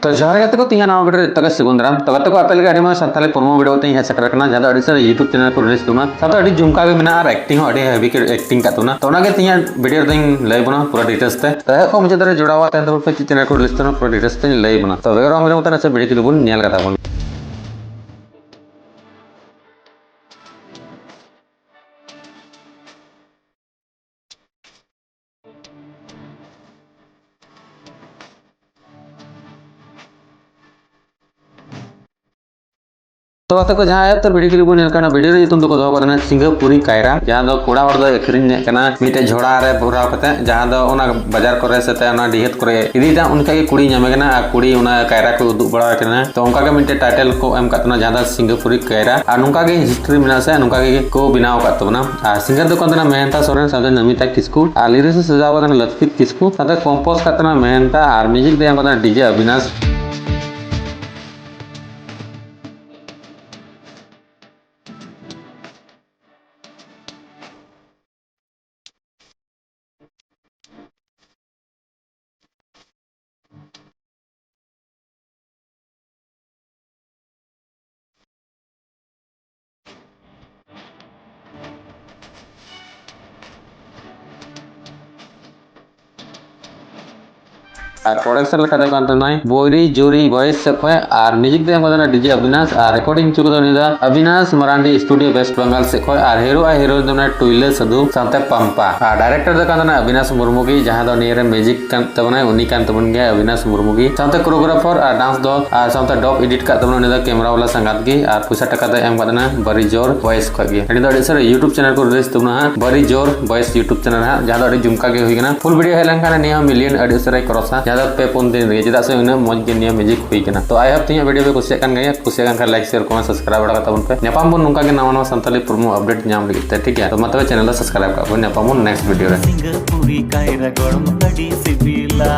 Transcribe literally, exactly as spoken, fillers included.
ᱛᱚ ᱡᱚᱦᱟᱨ ᱜᱟᱛᱮ ᱠᱚ, ᱛᱮᱦᱮᱧᱟᱜ ᱱᱟᱣᱟ video ᱨᱮ ᱡᱚᱛᱚ ᱜᱮ ᱥᱟᱹᱜᱩᱱ ᱫᱟᱨᱟᱢ᱾ ᱛᱚ ᱜᱟᱛᱮ ᱠᱚ, ᱟᱯᱮ ᱞᱟᱹᱜᱤᱫ ᱟᱹᱰᱤ ᱢᱚᱡᱽ ᱥᱟᱱᱛᱟᱲᱤ promo video ᱛᱮ ᱤᱧ ᱦᱮᱡ ᱥᱮᱴᱮᱨ ᱟᱠᱟᱱᱟ, ᱡᱟᱦᱟᱸ ᱫᱚ ᱟᱹᱰᱤ ᱥᱟᱨ YouTube channel ᱠᱚ release ᱛᱟᱵᱚᱱᱟ, ᱥᱟᱶᱛᱮ ᱟᱹᱰᱤ ᱡᱷᱩᱢᱠᱟ ᱜᱮ ᱢᱮᱱᱟᱜᱼᱟ ᱟᱨ acting ᱦᱚᱸ ᱟᱹᱰᱤ heavy ᱜᱮ acting ᱠᱟᱜ ᱛᱟᱵᱚᱱᱟ᱾ ᱛᱚ ᱚᱱᱟᱜᱮ ᱛᱮᱦᱮᱧᱟᱜ video ᱨᱮᱫᱚᱧ ᱞᱟᱹᱭ ᱟᱵᱚᱱᱟ ᱯᱩᱨᱟᱹ details ᱛᱮ᱾ ᱛᱚ ᱮᱦᱚᱵ ᱠᱷᱚᱱ ᱢᱩᱪᱟᱹᱫ ᱫᱷᱟᱹᱨᱤᱡ ᱡᱚᱲᱟᱣ ᱟᱛᱮ ᱫᱚ ᱪᱮᱫ channel ᱠᱚ release ᱛᱟᱵᱚᱱᱟ ᱯᱩᱨᱟᱹ details ᱛᱮᱧ ᱞᱟᱹᱭ ᱟᱵᱚᱱᱟ᱾ ᱛᱚ ᱵᱮᱜᱚᱨ ᱵᱟᱝ ᱦᱩᱭ ᱞᱮᱱᱠᱷᱟᱱ ᱥᱮ video clip ᱵᱚᱱ ᱧᱮᱞ ᱠᱟᱛᱟ ᱵᱚᱱ᱾ ᱛᱚ ᱜᱟᱛᱮ ᱠᱚ, ᱡᱟᱦᱟᱸ ᱟᱭᱟᱜ ᱛᱮ video clip ᱵᱚᱱ ᱧᱮᱞ ᱠᱟᱱᱟ, video ᱨᱮ ᱧᱩᱛᱩᱢ ᱫᱚᱠᱚ ᱫᱚᱦᱚ ᱠᱟᱫᱟ ᱥᱤᱝᱜᱟᱯᱩᱨᱤ ᱠᱟᱭᱨᱟ, ᱡᱟᱦᱟᱸ ᱫᱚ ᱠᱚᱲᱟ ᱦᱚᱲ ᱫᱚᱭ ᱟᱹᱠᱷᱨᱤᱧᱮᱫ ᱠᱟᱱᱟ ᱢᱤᱫᱴᱮᱡ ᱡᱷᱚᱲᱟ ᱨᱮ ᱵᱷᱚᱨᱟᱣ ᱠᱟᱛᱮ, ᱡᱟᱦᱟᱸ ᱫᱚ ᱚᱱᱟ ᱵᱟᱡᱟᱨ ᱠᱚᱨᱮ ᱥᱮ ᱚᱱᱟ ᱰᱤᱦᱟᱹᱛ ᱠᱚᱨᱮ ᱤᱫᱤᱭᱮᱫᱟ, ᱩᱱ ᱡᱚᱠᱷᱟᱡ ᱜᱮ ᱠᱩᱲᱤ ᱧᱟᱢᱮ ᱠᱟᱱᱟ ᱟᱨ ᱠᱩᱲᱤ ᱚᱱᱟ ᱠᱟᱭᱨᱟ ᱠᱚ ᱩᱫᱩᱜ ᱵᱟᱲᱟᱣᱟᱭ ᱠᱟᱱᱟ᱾ ᱛᱚ ᱚᱱᱠᱟ ᱜᱮ ᱢᱤᱫᱴᱮᱡ title ᱠᱚ ᱮᱢ ᱠᱟᱜ ᱛᱟᱵᱚᱱᱟ, ᱡᱟᱦᱟᱸ ᱫᱚ ᱥᱤᱝᱜᱟᱯᱩᱨᱤ ᱠᱟᱭᱨᱟ, ᱟᱨ ᱱᱚᱝᱠᱟ ᱜᱮ history ᱢᱮᱱᱟᱜᱼᱟ ᱥᱮ ᱱᱚᱝᱠᱟ ᱜᱮ ᱠᱚ ᱵᱮᱱᱟᱣ ᱟᱠᱟᱫ ᱛᱟᱵᱚᱱᱟ᱾ ᱟᱨ singer ᱫᱚ ᱠᱟᱱ ᱛᱟᱵᱚᱱᱟ ᱢᱮᱦᱮᱱᱛᱟ ᱥᱚᱨᱮᱱ ᱥᱟᱶᱛᱮ ᱱᱚᱢᱤᱛᱟ ᱠᱤᱥᱠᱩ, ᱟᱨ lyrics ᱮ ᱥᱟᱡᱟᱣ ᱠᱟᱫᱟ ᱞᱚᱛᱯᱷᱤᱛ ᱠᱤᱥᱠᱩ, ᱥᱟᱶᱛᱮ compose ᱠᱟᱜ ᱛᱟᱵᱚᱱᱟ ᱢᱮᱦᱮᱱᱛᱟ ᱟᱨ music ᱫᱚ ᱮᱢ ᱠᱟᱫᱟ DJ ᱚᱵᱤᱱᱟᱥ᱾ ᱟᱨ production ᱞᱮᱠᱟᱛᱮ ᱠᱟᱱ ᱛᱟᱵᱚᱱᱟᱭ ᱵᱳᱭᱨᱤ ᱡᱳᱨᱤ voice ᱥᱮᱫ ᱠᱷᱚᱱ, ᱟᱨ music ᱫᱚ ᱮᱢ ᱠᱟᱫᱟ DJ ᱚᱵᱤᱱᱟᱥ, ᱟᱨ recording ᱦᱚᱪᱚ ᱠᱟᱫᱟ ᱩᱱᱤ ᱫᱚ ᱚᱵᱤᱱᱟᱥ ᱢᱟᱨᱟᱱᱰᱤ studio West Bengal ᱥᱮᱫ ᱠᱷᱚᱱ, ᱟᱨ hero ᱟᱨ heroine ᱫᱚ ᱠᱟᱱᱟ ᱴᱩᱭᱞᱟᱹ ᱥᱟᱹᱫᱷᱩ ᱥᱟᱶᱛᱮ ᱯᱟᱢᱯᱟ, ᱟᱨ director ᱫᱚ ᱠᱟᱱ ᱛᱟᱵᱚᱱᱟ ᱚᱵᱤᱱᱟᱥ ᱢᱩᱨᱢᱩ ᱜᱮ, ᱡᱟᱦᱟᱸ ᱫᱚ ᱱᱤᱭᱟᱹ ᱨᱮ music ᱠᱟᱱ ᱛᱟᱵᱚᱱᱟᱭ, ᱩᱱᱤ ᱠᱟᱱ ᱛᱟᱵᱚᱱ ᱜᱮᱭᱟᱭ ᱚᱵᱤᱱᱟᱥ ᱢᱩᱨᱢᱩ ᱜᱮ᱾ ᱥᱟᱶᱛᱮ choreographer ᱟᱨ dance ᱫᱚ ᱟᱨ ᱥᱟᱶᱛᱮ dub edit ᱠᱟᱜ ᱛᱟᱵᱚᱱᱟ ᱩᱱᱤ ᱫᱚ camera ᱵᱟᱞᱟ ᱥᱟᱸᱜᱟᱛ ᱜᱮ, ᱟᱨ ᱯᱚᱭᱥᱟ ᱴᱟᱠᱟ ᱫᱚᱭ ᱮᱢ ᱠᱟᱜ ᱛᱟᱵᱚᱱᱟ ᱵᱟᱨᱤ ᱡᱳᱨ voice ᱠᱷᱚᱡ ᱜᱮ᱾ ᱟᱹᱰᱤ ᱫᱚ ᱟᱹᱰᱤ ᱥᱟᱨᱟ YouTube channel ᱠᱚ release ᱛᱟᱵᱚᱱᱟ ᱦᱟᱸᱜ, ᱵᱟᱨᱤ ᱡᱳᱨ voice YouTube channel ᱦᱟᱸᱜ, ᱡᱟᱦᱟᱸ ᱫᱚ ᱟᱹᱰᱤ ᱡᱷᱩᱢᱠᱟ ᱜᱮ ᱦᱩᱭ ᱠᱟᱱᱟ᱾ Full video ᱦᱮᱡ ᱞᱮᱱᱠᱷᱟᱱ ᱱᱤᱭᱟᱹ ᱦᱚᱸ million ᱟᱹᱰᱤ ᱩᱥᱟᱹᱨᱟᱭ crossᱟ᱾ ᱯᱮ ᱯᱩᱱ ᱫᱤᱱ ᱨᱮᱜᱮ, ᱪᱮᱫᱟᱜ ᱥᱮ ᱩᱱᱟᱹᱜ ᱢᱚᱡᱽ ᱜᱮ ᱱᱤᱭᱟᱹ ᱢᱮᱡᱤᱠ ᱦᱩᱭ ᱠᱟᱱᱟ᱾ ᱛᱚ I hope ᱛᱮᱦᱮᱧᱟᱜ ᱵᱷᱤᱰᱤᱭᱳ ᱯᱮ ᱠᱩᱥᱤᱭᱟᱜ ᱠᱟᱱ ᱜᱮᱭᱟ, ᱠᱩᱥᱤᱭᱟᱜ ᱠᱟᱱ ᱠᱷᱟᱱ ᱞᱟᱭᱤᱠ, ᱥᱮᱭᱟᱨ, ᱠᱚᱢᱮᱱᱴ, ᱥᱟᱵᱥᱠᱨᱟᱭᱤᱵ ᱵᱟᱲᱟ ᱠᱟᱛᱟ ᱵᱚᱱ ᱯᱮ᱾ ᱧᱟᱯᱟᱢ ᱵᱚᱱ ᱱᱚᱝᱠᱟ ᱜᱮ ᱱᱟᱣᱟ ᱱᱟᱣᱟ ᱥᱟᱱᱛᱟᱞᱤ ᱯᱨᱳᱢᱳ ᱟᱯᱰᱮᱴ ᱧᱟᱢ ᱞᱟᱹᱜᱤᱫ ᱛᱮ, ᱴᱷᱤᱠ ᱜᱮᱭᱟ? ᱛᱚ ᱢᱟ ᱛᱚᱵᱮ ᱪᱮᱱᱮᱞ ᱫᱚ ᱥᱟᱵᱥᱠᱨᱟᱭᱤᱵ ᱠᱟᱜ ᱵᱚᱱ, ᱧᱟᱯᱟᱢ ᱵᱚᱱ ᱱᱮᱠᱥᱴ ᱵᱷᱤᱰᱤᱭᱳ ᱨᱮ᱾ ᱥᱤᱝᱜᱟᱹᱯᱩᱨᱤ ᱠᱟᱭᱨᱟ ᱜᱚᱲᱢ ᱟᱹᱰᱤ ᱥᱤᱵᱤᱞᱟ᱾